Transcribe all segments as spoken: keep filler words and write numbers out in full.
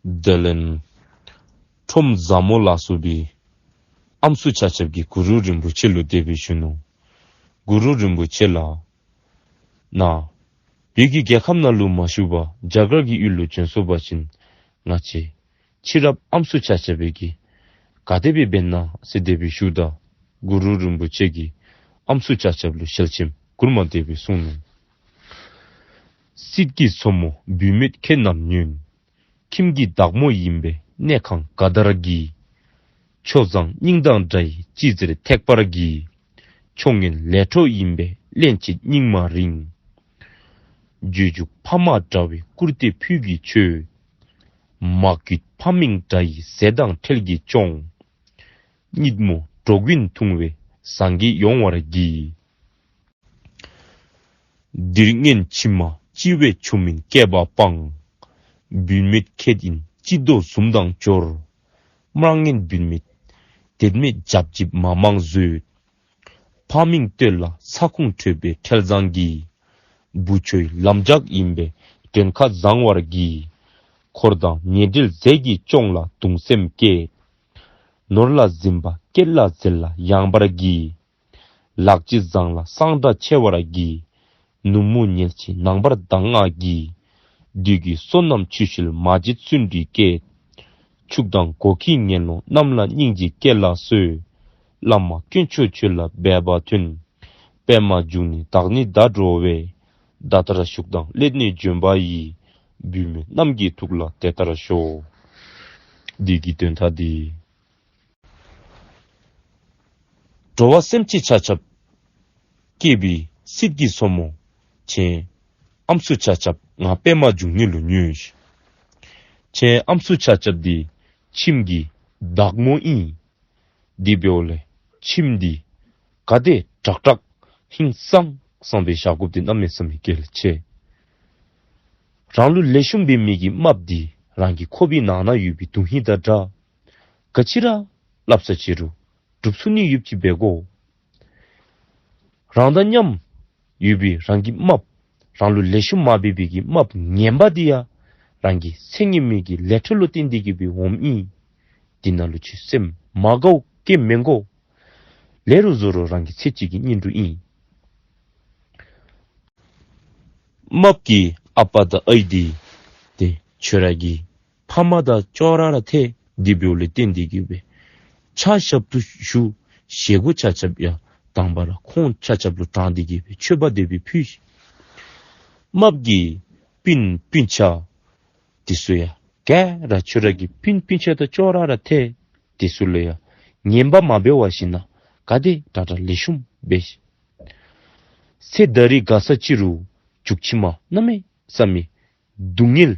དེ་ལས་ཁྲོམ་བཟང་མོ་ལ་སོགས་པའི་ཨམ་སྲུ་ཆ་ཁྱབ་ཀྱིས་གུ་རུ་རིན་པོ་ཆེ་ལུ་དེ་སྦེ་ཞུ་ནུག། གུ་རུ་རིན་པོ་ཆེ་ལགས། ནཱ་བོད་ཀྱི་རྒྱལ་ཁམས་ནང་ལུ་མ་བཞུགས་པར་རྒྱ་གར་གྱི་ཡུལ་ལུ་བྱོན་སོང་པ་ཅིན་ང་བཅས་ཕྱི་རབས་ཨམ་སྲུ་ཆ་ཁྱབ་ཀྱིས་ག་དེ་སྦེ་འབད་ན་ཟེར་དེ་སྦེ་ཞུཝ་ད་གུ་རུ་རིན་པོ་ཆེ་གིས་ཨམ་སྲུ་ཆ་ཁྱབ་ལུ་ཞལ་ཆེམས་མགུར་མ་དེ་སྦེ་གསུངས་ནུག། སྲིད་ཀྱི་མཚོ་མོ་བུད་མེད་ཁྱེད་རྣམས་ཉོན། ཁྱིམ་གྱི་བདག་མོ་ཡིན་པས་གནས་ཁང་ག་དར་གྱི། ཆོས་བཟང་སྙིང་དང་འདྲ་ཡི་སྤྱི་ཟེར་ཐེག་པར་གྱི། ཕྱོགས་ངན་ལས་འཕྲོ་ཡིན་པས་གླེན་བྱེད་སྙིང་མ་རིང་། སྦྱོར་བཅུག་ཕ་མ་འདྲ་བའི་བཀུར་སྟི་ཕུལ་གྱི་ཆོས། མ་གུས་ཕ་མིང་འདྲ་ཡི་ཟས་དང་ཁྲེལ་གྱིས་སྐྱོང་། གཉིད་མོ་འགྲོ་ཀུན་འཐུང་བས་བཟང་གི་ཡོང་བར་གྱིས། འདིར་སྔོན་ཕྱི་མ་ཅི་བས་ཆོ་མིན་བསྐལ་པ་སྤངས། བུད་མེད་ཁྱེད་ཡིན་སྤྱི་ལྡོག་གཟུམ་དང་སྦྱོར། མར་ངན་བུད་མེད་དེད་མེད་རྒྱབ་འཇིབ་མ་མང་བཟོད། ཕ་མིང་བསྟོད་ལ་ས་ཁུང་ཁྲོས་པའི་ཁྲེལ་བཟང་གིས། བུ་ཆོས་ལམ་ལྕགས་ཡིན་པས་མགྲོན་ཁ་བཟང་བར་གྱིས། འཁོར་དང་ཉེ་འབྲེལ་ཟས་ཀྱིས་སྐྱོང་ལ་གདུང་སེམས་བསྐྱེད། ནོར་ལ་གཟིམ་པ་སྐྱེད་ལ་ཟེར་ལ་ཡངས་པར་གྱིས། ལག་རྗེས་བཟང་ལ་གསང་གྲགས་ཆེ་བར་གྱིས། ནུབ་མོ་ཉལ་ཆེ་ནང་པར་གདམས་ངག་གིས། བདུད་ཀྱི་བསོད་ནམས་ཆུ་ཤེལ་མ་བརྗེད་བརྩོན་འགྲུས་བསྐྱེད། ཕྱུགས་དང་སྒོ་ཁྱིའི་ངན་སློང་རྣམས་ལ་སྙིང་རྗེ་སྐྱེ་ལ་གསོལ། བླ་མ་དཀོན་མཆོག་ཁྱོད་ལ་འབད་པ་མཐུན། པདྨ་འབྱུང་གནས་བདག་ནི་བདག་འགྲོ་བས། ད་ལྟར་བཞུགས་དང་སླད་ནས་བྱོན་པ་ཡི། བུད་མེད་རྣམས་ཀྱི་ཐུགས་ལ་དེ་ལྟར་ཞོག། འདི་གི་དོན་དག་འདི། འགྲོ་བ་སེམས་ཅན་ཆ་ཁྱབ་སྐྱེས་པའི་སྲིད་ཀྱི་མཚོ་མོ་ཁྱེད་ཨམ་སྲུ་ཆ་ཁྱབ་ང་པདྨ་འབྱུང་གནས་ལུ་ཉོན་ཤིག། ཁྱེད་ཨམ་སྲུ་ཆ་ཁྱབ་འདི་ཁྱིམ་གྱི་བདག་མོ་ཨིན། དེ་འབདཝ་ལས་ཁྱིམ་འདི་ག་དེ་དྲག་དྲག་ཧིང་སངས་སངས་སྦེ་བཞག་དགོཔ་འདི་གནམ་མེད་ས་མེད་གལ་ཆེ། རང་ལུ་ལེགས་ཤོམ་འབད་མི་གི་རྨགཔ་འདི་རང་གི་ཁོག་པའི་ནང་ན་ཡོད་པའི་དོན་ཧིང་དང་འདྲ། ག་ཅི་ར་སླབ་ས་ཅི་རུང་སྒྲུབ་ཚུགས་ནི་ཡོདཔ་ཅིག་འབད་དགོ། རང་དང་མཉམ་ཡོད་པའི་རང་གི་རྨགཔ་རང་ལུ་ལེགས་ཤོམ་མ་འབད་བའི་གི་རྨགཔ་ངན་པ་འདི་ཡང་རང་གི་ཚེ་སྔོན་མའི་གི་ལས་འཕྲོ་ལུ་བརྟེན་ཏེ་གི་སྦེ་འོངམ་ཨིན། འདི་ནང་ལུ་ཁྱོད་སེམས་མ་དགའཝ་ག་ནི་མི་དགོ། ལེགས་རུང་བཟང་རུང་རང་གི་ཚེ་གཅིག་གི་གཉེན་གྲོགས་ཨིན། རྨགཔ་གི་ཨ་པ་དང་ཨའི་འདི་ཏེ་ཁྱོད་ར་གི་ཕམ་དང་ཅོག་ར་ར་ཐལ། དེ་འབདཝ་ལས་བརྟེན་ཏེ་གི་སྦེ་ཕྱག་ཞབས་ཏོག་ཞུ། བཞེས་སྒོ་ཆ་ཁྱབ་ཡང་དང་པ་ར་ཁོང་ཆ་ཁྱབ་ལུ་དྲང་སྟེ་གི་སྦེ་མཆོད་པ་དེ་སྦེ་ཕུལ་ཤིག། རྨགཔ་གི་སྤུན་སྤུན་ཆ་དེ་ཚུ་ཡང་ག་ར་ཁྱོད་ར་གི་སྤུན་སྤུན་ཆ་དང་ཅོག་ར་ར་ཐལ། དེ་ཚུ་ལུ་ཡང་ངན་པ་མ་འབད་བར་ཞིན་ན་ག་དེ་དྲག་དྲག་ལེགས་ཤོམ་འབད་ཤིག། ཚེ་ད་རིས་དགའ་ས་ཅི་རུང་མཇུག་ཕྱི་མ་གནམ་མེད་ས་མེད་སྡུག་བསྔལ་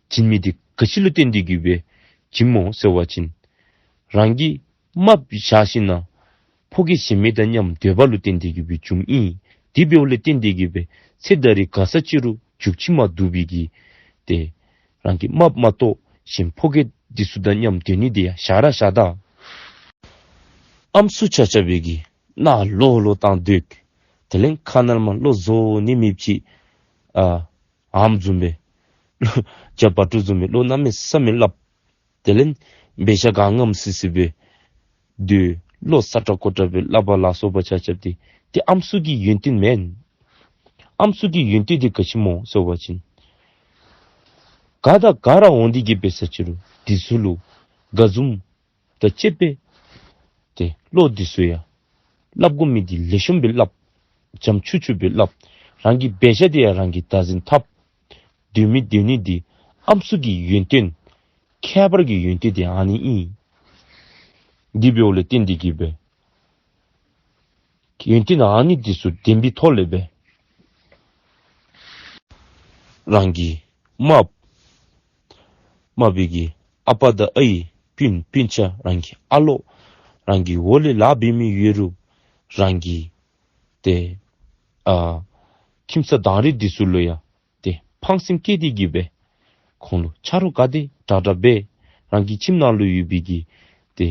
བྱིན་མི་འདི་ག་ཅི་ལུ་བརྟེན་ཏེ་གི་སྦེ་བྱིནམ་སྨོ་ཟེར་བ་ཅིན་རང་གི་རྨགཔ་བཞག་ཞིན་ན་ཕོ་སྐྱེས་གཞན་མི་དང་མཉམ་སྡོདཔ་ལུ་བརྟེན་ཏེ་གི་སྦེ་བྱུངམ་ཨིན། དེ་འབདཝ་ལས་བརྟེན་ཏེ་གི་སྦེ་ཚེ་ད་རིས་དགའ་ས་ཅི་རུང་མཇུག་ཕྱི་མ་སྡུག་པའི་གི་ཏེ་རང་གི་རྨགཔ་མ་གཏོགས་གཞན་ཕོ་སྐྱེས་འདི་ཚུ་དང་མཉམ་སྡོད་ནི་འདི་ཡང་བཞག་ར་བཞག་ད། ཨམ་སྲུ་ཆ་ཁྱབ་འབད་གི་ནང་ལོག་ལོག་བཏང་སྡོད། དེ་ལས་ཁ་ནང་མར་བློ་བཟོ་ནི་མེདཔ་ཅིག་ཨ་ཨམ་བཟུམ་སྦེ་བློ་རྒྱ་བ་ཕྲུག་བཟུམ་སྦེ་བློ་གནམ་མེད་ས་མེད་སླབ། དེ་ལས་འབད་བཞག་ག་ངམ་སི་སི་སྦེ་སྡོད། བློ་ས་ཏྲ་ཀོ་ཏྲ་སྦེ་སླབ་པ་ལ་སོགས་པ་ཆ་ཁྱབ་འདི་ཏེ་ཨམ་སྲུ་གི་ཡོན་ཏན་མེན། ཨམ་སྲུ་གི་ཡོན་ཏན་འདི་ག་ཅི་སྨོ་ཟེར་བ་ཅིན་ག་དང་ག་ར་འོང་སྟེ་གི་འབད་ས་ཅི་རུང་དེ་ཚུ་ལུ་དགའ་འཛུམ་དང་བཅས་པའི་ཏེ་བློ་འདི་ཚུ་ཡང་སླབ་དགོ་མི་འདི་ལེགས་ཤོམ་སྦེ་སླབ། འཇམ་ཆུ་ཆུ་སྦེ་སླབ། རང་གི་འབད་བཞག་འདི་ཡང་རང་གིས་བདག་འཛིན་འཐབ། སྡོད་མི་སྡོད་ནི་འདི་ཨམ་སྲུ་གི་ཡོན་ཏན་ཁྱད་པར་གྱི་ཡོན་ཏན་འདི་ཨ་ནི་ཨིན། དེ་འབདཝ་ལས་བརྟེན་ཏེ་གི་སྦེ་ཡོན་ཏན་ཨ་ནི་འདི་ཚུ་ལྡན་པའི་ཐོག་ལས་སྦེ་རང་གི་རྨགཔ་རྨག་པའི་གི་ཨ་པ་དང་ཨའི་སྤུན་སྤུན་ཆ་རང་གི་ཨ་ལོ་རང་གི་འོག་ལས་ལཱ་འབད་མི་ཡོད་རུང་རང་གི་ཏེ་ཨ་ཁྱིམ་ཚང་དང་རིགས་འདི་ཚུ་ལུ་ཡང་ཏེ་ཕངས་སེམས་བསྐྱེད་དེ་གི་སྦེ་ཁོང་ལུ་ཆ་རོགས་ག་དེ་དྲག་དྲག་འབད། རང་གི་ཁྱིམ་ནང་ལུ་ཡོད་པའི་གི་ཏེ་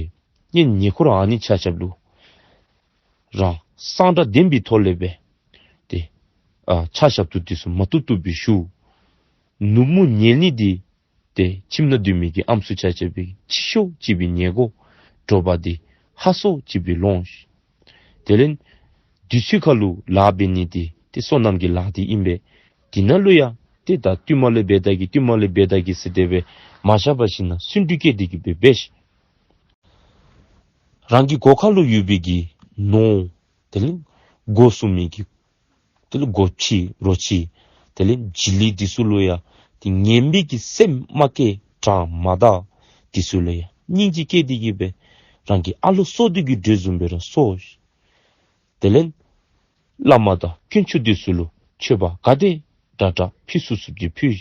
གཉེན་ཉེ་འཁོར་ཨ་ནི་ཆ་ཁྱབ་ལུ་རང་གསང་གྲགས་ལྡན་པའི་ཐོག་ལས་སྦེ་ཏེ་ཨ་ཕྱག་ཞབས་ཏོག་འདི་ཚུ་མ་བཏུབ་བཏུབ་སྦེ་ཞུ། ནུབ་མོ་ཉལ་ནི་འདི་ ཏེ་ཁྱིམ་ནང་སྡོད་མི་གི་ཨམ་སྲུ་ཆ་ཁྱབ་སྦེ་ཕྱི་ཤོག་ཅིག་སྦེ་ཉལ་དགོ། དྲོ་པ་འདི་ཧ་སོ་ཅིག་སྦེ་ལོངས། དེ་ལས་དུས་ཚོད་ཁར་ལུ་ལཱ་འབད་ནི་འདི་ཏེ་སོ་ནམ་གྱི་ལཱ་འདི་ཨིན་པས། དེ་ནང་ལུ་ཡང་ཏེ་ད་བསྟུད་མར་ལས་འབད་ད་གེ་བསྟུད་མར་ལས་འབད་ད་གེ་ཟེར་དེ་སྦེ་མ་བཞག་པར་ཞིན་ན་སུན་འདྲུ་བསྐྱེད་དེ་གི་སྦེ་འབད་ཤིག། རང་གི་སྒོ་ཁར་ལུ་ཡོད་པའི་གི་ནོར་དེ་ལས་སྒོ་སྲུང་མི་གི་དེ་ལས་སྒོ་ཁྱི་རོ་ཁྱི་དེ་ལས་བྱི་ལི་འདི་ཚུ་ལུ་ཡང་ཏེ་ངན་པའི་གི་སེམས་མ་བསྐྱེད། དྲང་མ་བརྡབ། འདི་ཚུ་ལུ་ཡང་སྙིང་རྗེ་བསྐྱེད་དེ་གི་སྦེ་རང་གི་ཨ་ལོ་སྲོག་བདུད་ཀྱི་དགྲ་བཟུམ་སྦེ་ར་གསོ། དེ་ལས་བླ་མ་དང་དཀོན་མཆོག་འདི་ཚུ་ལུ་མཆོད་པ་ག་དེ་དྲག་དྲག་ཕུལ་ཚུགས་ཚུགསཔ་ཅིག་ཕུལ།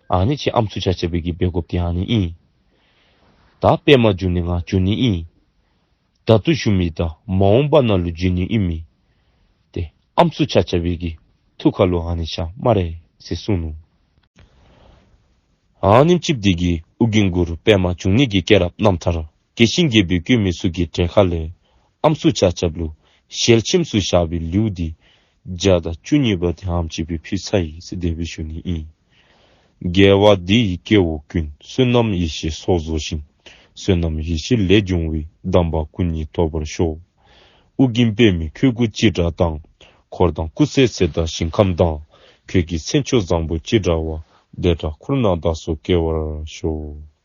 ཨ་ནི་ཁྱེད་ཨམ་སྲུ་ཆ་ཁྱབ་ཀྱིས་འབད་དགོཔ་འདི་ཨ་ནི་ཨིན། ད་པདྨ་འབྱུང་གནས་ང་འབྱོན་ནི་ཨིན། ད་ལྟོ་བཞུགས་མི་དང་མ་འོངས་པ་ནང་ལུ་འབྱོན་ནི་ཨིན་མི་ཏེ་ཨམ་སྲུ་ཆ་ཁྱབ་ཀྱི་ཐུགས་ཁར་ལུ་ཨ་ནི་བཞག་སྨ་རེ་ཟེར་གསུངས་ནུག། ཨ་ནེམ་ཅིག་འདི་གིས་ཨོ་རྒྱན་གུ་རུ་པདྨ་འབྱུང་གནས་ཀྱི་སྐྱེས་རབས་རྣམ་ཐར་རྒྱས་ཤིང་རྒྱས་པར་བཀོད་མི་ཚུ་གི་གྲལ་ཁ་ལས་ཨམ་སྲུ་ཆ་ཁྱབ་ལུ་ཞལ་ཆེམས་སུ་བཞག་པའི་ལེའུ་འདི་བརྒྱ་དང་བཅུ་གཉིས་པ་འདི་ཨ་ནེམ་ཅིག་སྦེ་ཕུལ་ཚར་ཡི་ཟེར་དེ་སྦེ་ཞུ་ནི་ཨིན། དགེ་བ་འདི་ཡིས་སྐྱེ་བོ་ཀུན། བསོད་ནམས་ཡེ་ཤེས་ཚོགས་རྫོགས་ཤིང་། བསོད་ནམས་ཡེ་ཤེས་ལས་བྱུང་བའི། དམ་པ་སྐུ་གཉིས་ཐོབ་པར་ཤོག། ཨོ་རྒྱན་པདྨའི་ཁྱོད་སྐུ་ཅི་འདྲ་དང་། འཁོར་དང་སྐུ་ཚེ་ཚད་དང་ཞིང་ཁམས་དང་། ཁྱོད་ཀྱི་མཚན་མཆོག་བཟང་པོ་ཅི་འདྲ་བ། དེ་འདྲ་འཁོར་ན་བདག་སོགས་སྐྱེ་བར་ཤོག།